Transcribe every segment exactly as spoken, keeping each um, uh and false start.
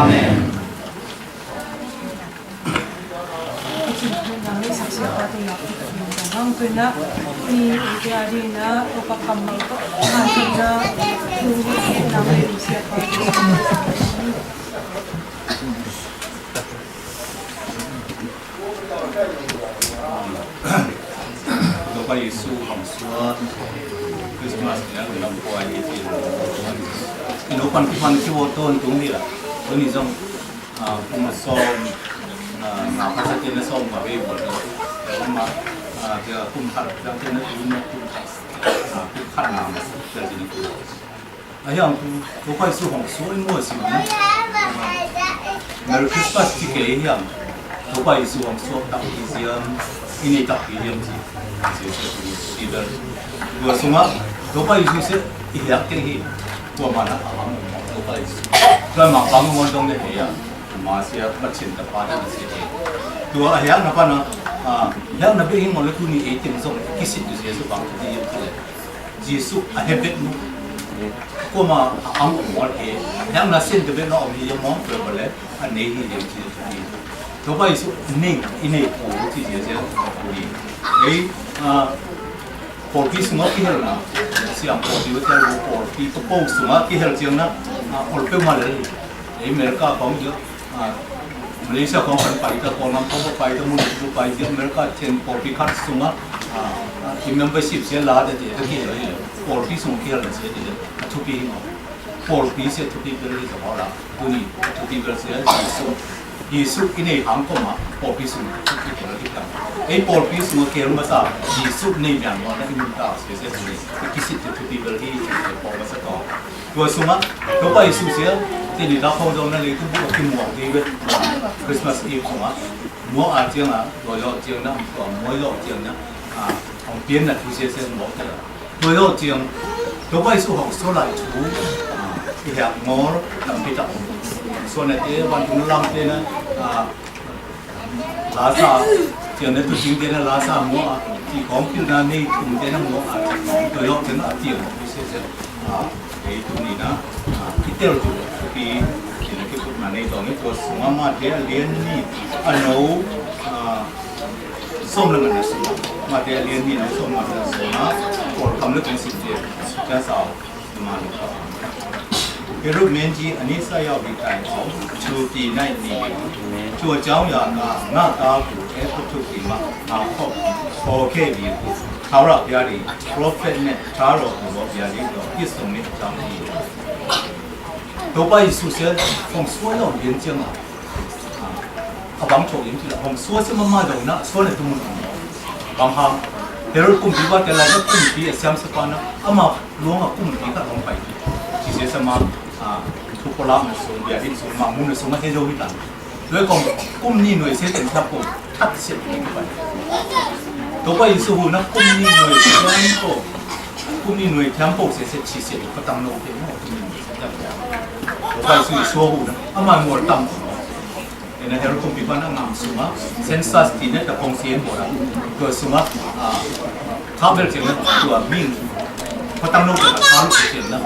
Amen. Topa Yesu hong suat Christmas nia lam pua i ti. Ino pan ki pan ki wo ton tung ni la. Tuni zong, ah, kum som, ah, na pa sa tiene som ma be bo. Ma, ah, dia kum khat, dia tiene kum khat. Ah, kum khat na ma, dia tiene kum. Ahiang tu, Topa Yesu hong suat i mua sim na. Merry Christmas ti ke ahiang. Topa Yesu hong suat tak i ziam, i nei tak i ziam ti. Ti ber. Dua sunga, Topa Yesu se i hiak te hi. Dua mana, Topa Yesu. Dua ma pang mon dong ne he ya. Ma sia pa cin ta pa na se. Dua ahiang na pa na, ah, hiang na be hi mon le tu ni e tim zong, kisit tu se su pang tu ni ya tu le. Jisu a he bet mu. Koma a ang ong wal e. Yang na sin de bet na ong ye mong pe bale. A nei hi ye ji ji. Topa Jisu nei, i nei ko ji ji ji. Ei, a, pulpit sunga ki hel na. Siang pulpit wa tel pulpit, pulpit sunga ki hel jiang na. A, ol pe ma le. Ei, America kong ji. A, Malaysia kong kan pai ta, kong nam kong pai ta, mun tu pai ta, America ten pulpit khat sunga, a, a, i membership sia la ta te, ta ki la, pulpit sung ki la sia te, a, thupi hi mo. Pulpit sia thupi bel hi sa la, tu ni, thupi bel sia, Jisu, Jisu i nei hang ko ma, pulpit sung, thupi bel hi ta. Ei pulpit sung ki ma sa, Jisu nei mian mo na i mun ta, sia sia tu ni, i kisit te thupi bel hi, pulpit ma sa to. Dua sunga, Topa Yesu sia, teni ta phong dong na lei tu bu ki muang di wet, Christmas Eve sunga. Muang a jiang a, dua yo jiang na, dua muang yo jiang na, a, phong pian na tu sia sia muang ta. Dua yo jiang, Topa Yesu hong so lai tu, a, i hak ngor, tam pi ta. So na te, wan tu lam te na, a, Lasa, tiang ne tu jing tiang ne lasa mo a, ti kong pil na ne tum tiang ne mo a, to yok tiang a tiang, se se, a, ei tu ni na, a, ki tel tu, ki, ki na ki put na ne dong ne, to suma ma te a lien ni, a no, a, som la na suma, ma te a lien ni na som la na suma, por kam le kong sim te, tiang sa. မင်္ဂလာပါ။ ဟေရုဒ်မင်းကြီး အနီးစပ်ရောက်သည့်တိုင်အောင် ထိုပြည်၌နေလေ၏။ ထိုအကြောင်းအရာကား ငါ့သားကို အဲဂုတ္တုပြည်မှ ငါခေါ်, ခေါ်ခဲ့ပြီဟု ထာဝရဘုရားသည် ပရောဖက်နှင့် ထားတော်မူသော ဗျာဒိတ်တော် ပြည့်စုံမည်အကြောင်းတည်း။ ဒို့ဘၣ်ယ့ၣ်ၡူးစဲ ဖုန်စွဲတော်မြင်းကျင်းမှာ အဘၣ်ထိၣ်ယံၤထံလၢ ဟိုး စွဲစ့မမါဒိၣ်နၤ အစွဲန့ၣ်တမုၢ်နၤ ဘၣ်ဟါ ဟ့ရိၣ်ကူၣ်ဘံဘၣ်တဲလၢ ကူၣ်ဘံအစၢမ်စပၢ်နၤ အမၤလိမၤကူၣ်မံၤကၣ်လီၤပၢၢ် စံးဆဲစ့မါ ထူၣ်ပလၢ်နဆိ ဘျဲၣ်ဒိၣ်နဆိ မၤမူနဆိ မၤဟ့ၣ်ယိၣ်ဝံတၢ် လွဲၢ်ကီၢ် ကူၣ်နံၣ်နွံစ့တၢ်ထၢပ်ၢ် ထပ်စ့ၢ်နံၣ်ကပၢ် ဒိၣ်ဘၣ်ယ့ၣ်ၡူးဟူနၤ ကူၣ်နံၣ်နွံထၢမ်ပူၤ ကူၣ်နံၣ်နွံထၢမ်ပူၤစ့ၢ်စ့ၢ် ထံၣ်စ့ၢ် ပတၢ်နိးက့ၤနၤ ကူၣ်နံၣ်နွံထၢမ်ပူၤ ဒိၣ်ဘၣ်ယ့ၣ်ၡူးဟူနၤ အမၤမူတၢ် Ena Herod kumpi pa na ngam suma, census ti ne ta kong sien bora. Tua suma, ah, kabel ceng na tua ming. Patang no ta kong sien na.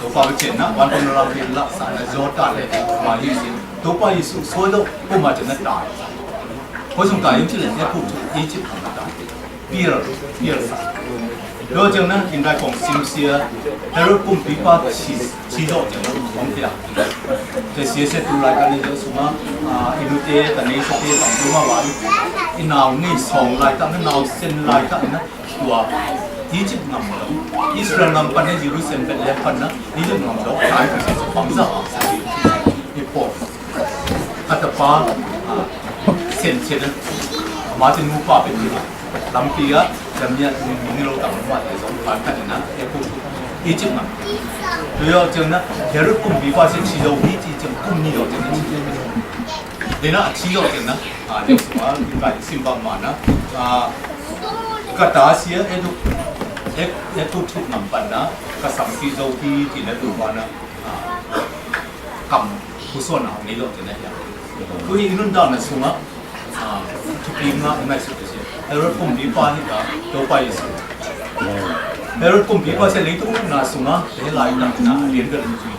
Tua pa ceng na, wan kong na lam pin la, sa na jota le, ma yi sien. Tua pa Yesu, so do, ko ma ceng na ta. Ko sung ta yim ci le, ne ku tu, yi ci kong na ta. Pier, pier sa. Dua ceng na, in dai kong sim sia, Herod kumpi pa si, si do ceng na, kong tia. Te sia se tu lai ka ne jo suma, ah, inu te, ta ne sa te, ta suma wa. Inau ni song lai ta, nau sen lai ta, na, tua. Egypt ngam lo. Israel ngam pan ne, Jerusalem, Bethlehem pan na, Egypt ngam lo. Ai, bang sa, bang sa. Ipo. Kata pa, ah, sen sen na. Ma te nu pa pe ni. Lam pi a, jam ya, ni, ni lo tang ma, ya zong pan kan na, ya ku, i cim na. Tu yo cim na, ya ru kum bi pa se ci lo ni, ci cim kum ni lo cim na, ci lo ni. Dena, ci lo cim na, a, ya suma, ka sim ba ma na, a, ka ta sia, e tu, e, e tu tu nam pan na, ka sam ci lo ni, ci na tu pa na, a, kam, ku so na, ni lo cim na ya. Ku i nun da na suma, အာ၊ ထူၣ်ပျံၤမး အမဲၢ်စူၣ်တစဲး Herod ကုၢ်ပံၤပၢ်ဟ့ၣ်ကၤ ဒီးပၢ်ယ့ၣ်ၡူး Herod ကုၢ်ပံၤပၢ်စဲး လၢတအိၣ်နၤစူၢ်မး တဟဲလၢယတၢ်မနုၤ အလ့ၣ်ကၢၢ်တမုၢ်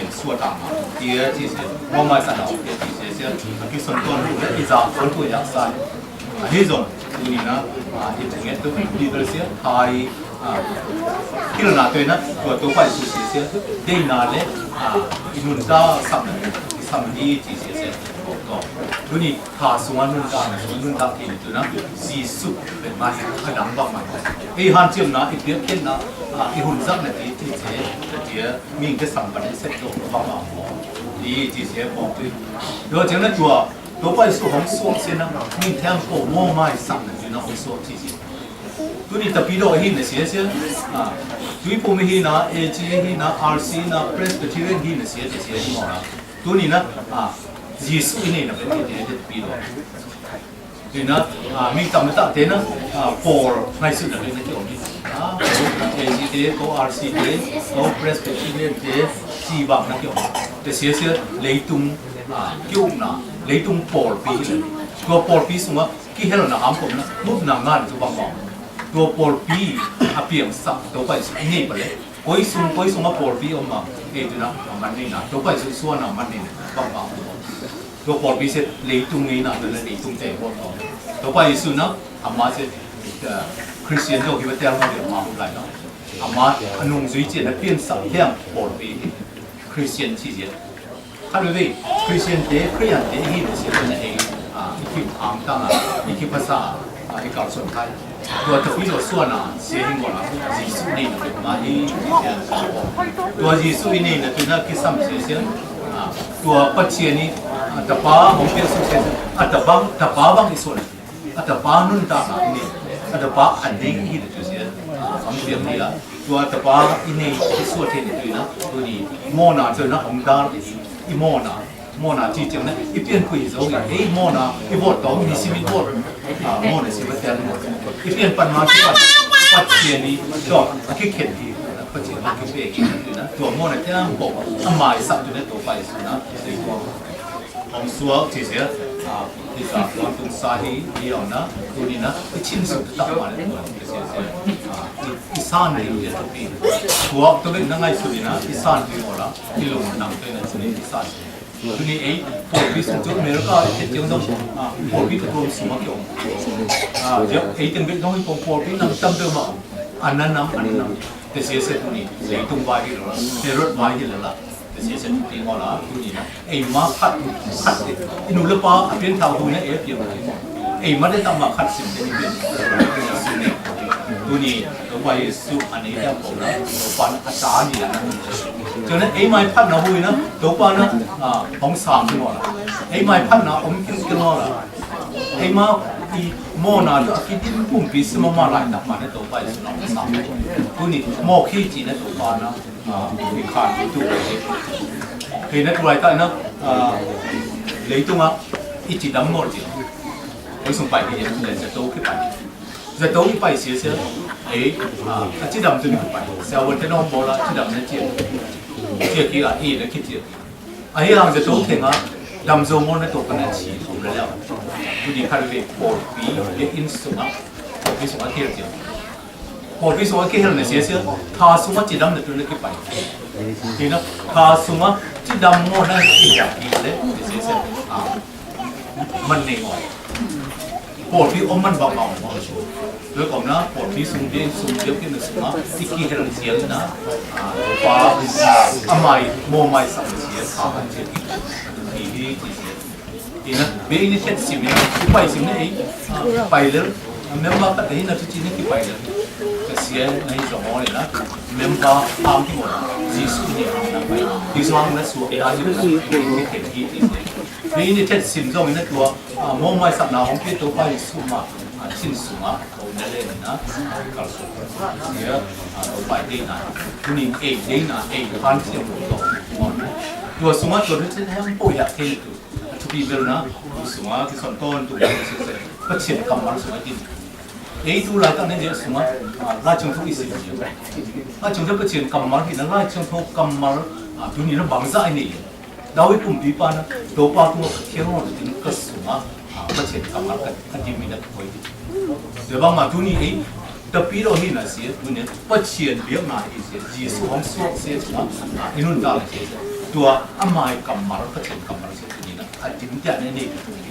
teng sua tang ma. Tia ci sie, mong mai sa nau tia ci sie sie, a ki son ton lu, i za ton tu yak sai. A hi zong, tu ni na, a, i teng et tu, bi bel sie, hai, a, kil na tu na, tua Topa Yesu sie sie, dei na le, a, i nun ta sam na, i sam ni ci sie sie, ko. Tu ni, ha sung a nun ta, nun ta ki tu na, Yesu, ben mai, a dang bang mai. I han ciem na, i biek ken na, a, i hun zak na ti, ti sie, ti, ming te sam ban, i set do, bang bang. Ti, ti sie, bang tu. Yo, ciem na tua, Topa Yesu hong suak sie na, ming te hong ko, mo mai, sam na, ti na, hong suak, ti sie. Tu ni tapi do hi na sie sie, a, tui pum hi na, A G hi na, R C na, Presbyterian hi na sie, ti sie, mo na. Tu ni na, a, Yesu i nei na, pe, pe, pe, pi lo. Tu ni na, a, ming tam na ta te na, a, Paul, ngai su na, pe, na ki ong ni. A, A G te, ko R C te, ko Presbyterian te, si bang na ki ong. Te sie sie, leitung, a, ki ong na, leitung Paul pi na. Ko Paul pi sung a, ki hel na am ko na, mup na ngan tu bang bang. Tua pawlpi a pieng sak Topa Yesu i nei pale. Koi sung, koi sung a pawlpi om ma, e tu na, a man nei na. Topa Yesu sua na man nei na. Bang bang. Tua pawlpi se leitung nei na, tu na leitung te bot. Topa Yesu na, ama se, eh, Christian to ki ba tel ma de ama hu lai na. Ama a nung zui chen na pieng sak hiang pawlpi. Christian chi chen. Khăn wei wei, Christian te, Christian te, i hih na sie na e, a, i khip ang tang a, i khip phasa, a, i kal son khai. Tua tapi lo sua na, sie hing wala, Yesu nei na ma i, tua Yesu i nei na tu na ki sam sie sie, a, tua pa sie ni, a, tapa, hong pia su sie, a, tapa, tapa bang i sua na. A tapa nun ta a ni, a tapa a ni hi tu sie, a, am sie ni a. Tua tapa i ni i sua te ni tu na, tu ni, mo na tu na, hong dar i, i mo na, mo na chi chang na, i pian kui zo i, e mo na, i bot tong ni si mi bot. A, mo na si bot tian mo. I pian pan ma si pan, pat sie ni, to, a ki ken hi, pat sie ni ki pe ki tu na, tua mo na tian bo, a mai sa tu na, to pai su na, tu na. Hong suak chi sie, Ih sa, wang tun sa hi, ih yau na, tuni na, ih chin su ta ma le, ih sa ni ya ta pi. Tua ta pi na ngai su ni na, ih sa ni mo la, ih long nang te na su ni ih sa ni. Tuni ih, pôlpi su tu America, ih tiang dong, pôlpi tu dong su ma kiong. Ih, ih tiang dong ih pong pôlpi nang tam dong ma. Anăn nang, anăn nang. Te sia sia tuni, ih tung bai hi la, ih rot bai hi la. Sia sia tuni ngô la, tuni na. Ih ma phat, phat ih. Ih nu lĕ pa, a pian thao tuni na, ih pian. Ih ma dê ta ma khat sim dê ih pian. Tuni, Tôpa Yêsu, a ni dê pô na, Tôpa na, a sa ni na. Cho na, ih ma phat na hui na, Tôpa na, a, hong sam ngô la. Ih ma phat na, ôm kin kin ngô la. Ih ma, ih mô na, a ki din pum pi sim ma lai na, ma na Tôpa Yêsu na, hong sam. Tuni, mô ki chi na Tôpa na. Ih khan ih tu. Ih na tu lai ta na, ih, lei tu ngă, ih chi dăm ngôr chi. Ih sung pai ih, ih za tô ki pai. Za tô ki pai sia sia. Ih, a chi dăm tu ni pai. Sia wăn te nong bô la, chi dăm na chi. Chi ki a, ih na ki chi. A ih ang za tô ki ngă, dăm zô ngôr na tô ka na chi, ih la la. Tu ni khan ve pôlpi, ve in sung a. Pôlpi sung a ki chi. Pôlpi sung a ki hel na sia sia, tha sung a chi dăm na tu na ki pai. Ti na, tha sung a chi dăm mô na ki ya ki le, na sia sia. A, măn ni ngô. Pôlpi ôm măn bang bang ngô. Loi kôm na, pôlpi sung dê, sung dê ki na sung a, ti ki hel sia na. A, pa, a mai, mô mai sang sia, tha sia ki. Ti, ti, ti sia. Ih na, be ini tet sim ih na, ki pai sim na ih, a, pai lel, a, member ka te ih na tu chi na ki pai lel. Ka sia na ih zong ih na, member am ki mo, Jisu ni am na pai. Jisu am na su, a, Jisu ni tet ih, ih, ih. Be ini tet sim zong ih na tua, a, mô mai sap na hong ki Tôpa Jisu ma, a, chin su ma, ih na le na, a, kal su. Sia, a, Tôpa dê na, tu ni ih dê na, ih pan sia mo to, mo na. Tua su ma, tua tu chen hem po ya ke tu. Thupi bel na, sung a, ki son ton tu, sung a, Pachien kammal sung a din. Ei tu lai ta ne je sung a, a, Lai Chiang Thu i sim je. Lai Chiang Thu Pachien kammal hi na, Lai Chiang Thu kammal, a, tu ni na bang za ni. Dau i pum pi pa na, do pa tu a kiang o din ka sung a, a, Pachien kammal ka, ka dim mi na koi. De bang ma tu ni ei, Tơpit ro hi na sie, tu ni, Pachien biă na hi sie, Jisu hong suak sie, a, i nun ta na sie, tua, a mai kammal, Pachien kammal sie, tu ni na, a dim tia ne ne, tu ni.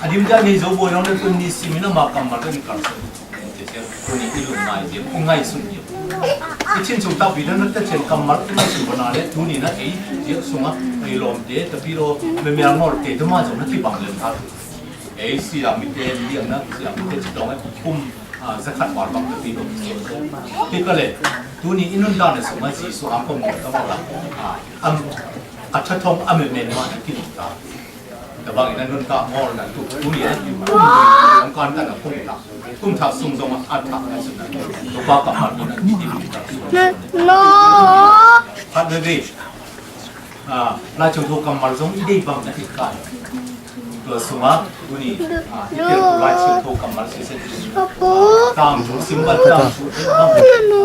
A dim tia ne zo bo yong ne tu ni si mi na ma kammal, tu ni kal sie, tu ni i lung nai sie, i ngai sun sie. I chin sung ta bi na na ta chin kammal, tu ni si bo na le, tu ni na, ei, sie sung a, ei lom te, tơpit ro, me me ngol te, tu ma zo na ki bang le ha. Ei, si a mi te, liang na, si a mi te, si dong, kum, A, za khat wal bang tơpit ro. Tơpit ka le, tu ni i nun ta na sung a Jisu ang kong ta ma la. A, am, a cha thong a me men ma na ki nun ta. Ta bang i na nun ta ngol na tu, tu ni a, kum, ang kan ta na kum ta. Kum ta sung dong a ta na sung na. Tu ba ka ma ni na ki ni ta. No. Phat le ve. A, Lai Chiang Thu kammal zong i dei bang na i kai. Tua sung a, tu ni, a, i tel tu Lai Chiang Thu kammal sese. Tang thu sim bang, tang thu, tang thu.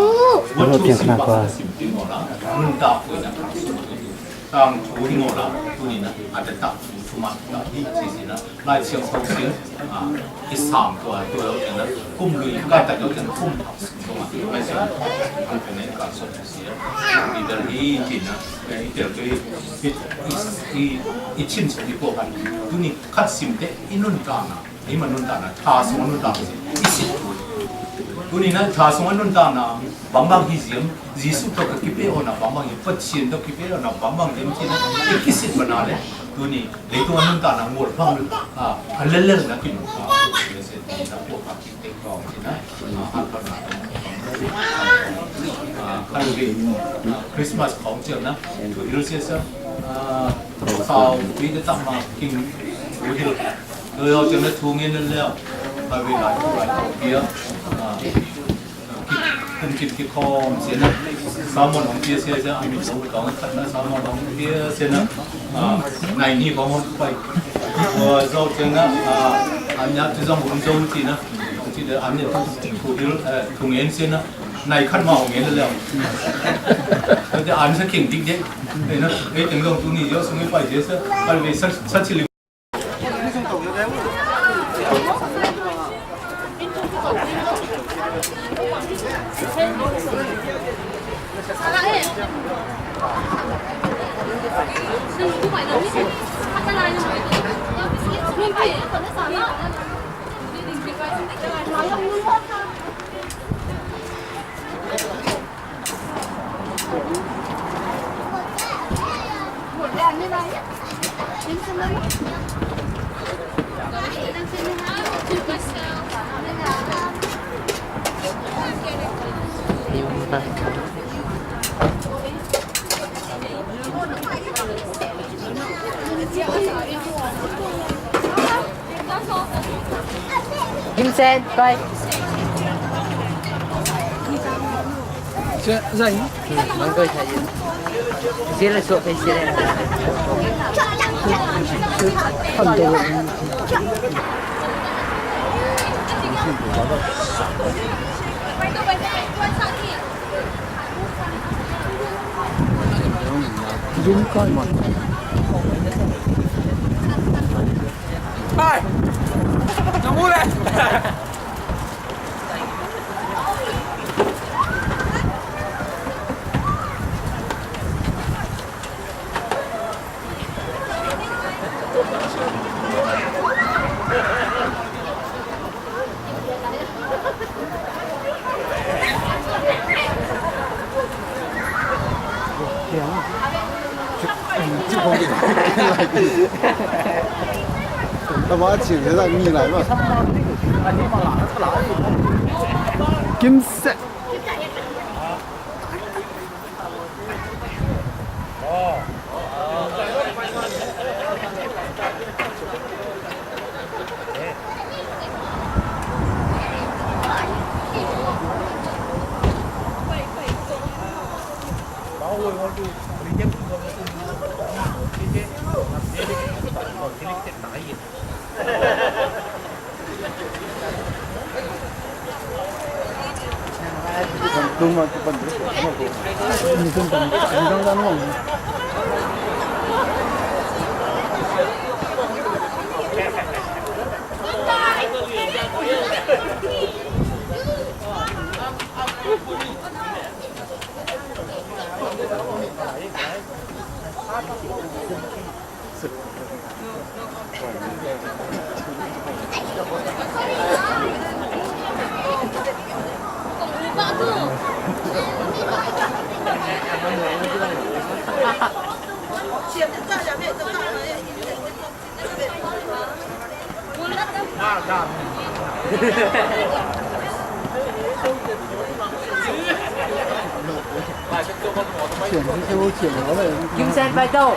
Wut thu sim bang, sim ti mo la. Nun ta pui na. Tang thu ni mo la, tu ni na. A ta tang thu thu ma, ta hi sese na. Lai Chiang Thu sing, a, i sam tua, tua yau tiang na, kum lui, ka ta yau tiang kum, tua ma, Lai Chiang Thu, a, tua ne ka so sia, i dal i tiang na, i tiang tu i, i, i, i chin so i po kan, tu ni khat sim te, i nun ta na, i ma nun ta na, tha sung nun ta na, i sim. Tu ni na, tha sung nun ta na, bang bang hi sim, Jisu tôk ka kipê ôh na, bang bang hi, Pachien tôk kipê ôh na, bang bang hi, i kisit bang na le, tu ni, Leitung a nun ta na ngol bang, a, a lel lel na ki nun ta. Lese ti na po ka ki te kong ti na. A, hal pa na. A, hal bi, a, Christmas kong ti na. Tu il sia sa. A, sao bi de tam ma king. Tu il. Tu il ti na tu ngin lel. Ba bi la tu la tu bia. A, Kum kit ki khom sia na. Salmon hong pia sia sia, a mi zong tong khat na salmon hong pia sia na. A, nai ni khom hong pai. Ua zau sia na, a, a nya tu zong hong zong ti na. Ti de a nya tu tu il, eh, tu ngên sia na. Nai khat ma hong ngên leo. Te an sa king dik de. Eh na, eh, teng zong tu ni yo sung pai sia sia. Pai ve sa, sa chi li. Kim Sen, quay. Dạ, rảnh. Mong tôi thấy. Dễ là sổ phải xe. Phần đầu. Zoom coi mà. Ơi, nó mũ lên. Kim Sen. Kim Sen, bay đâu?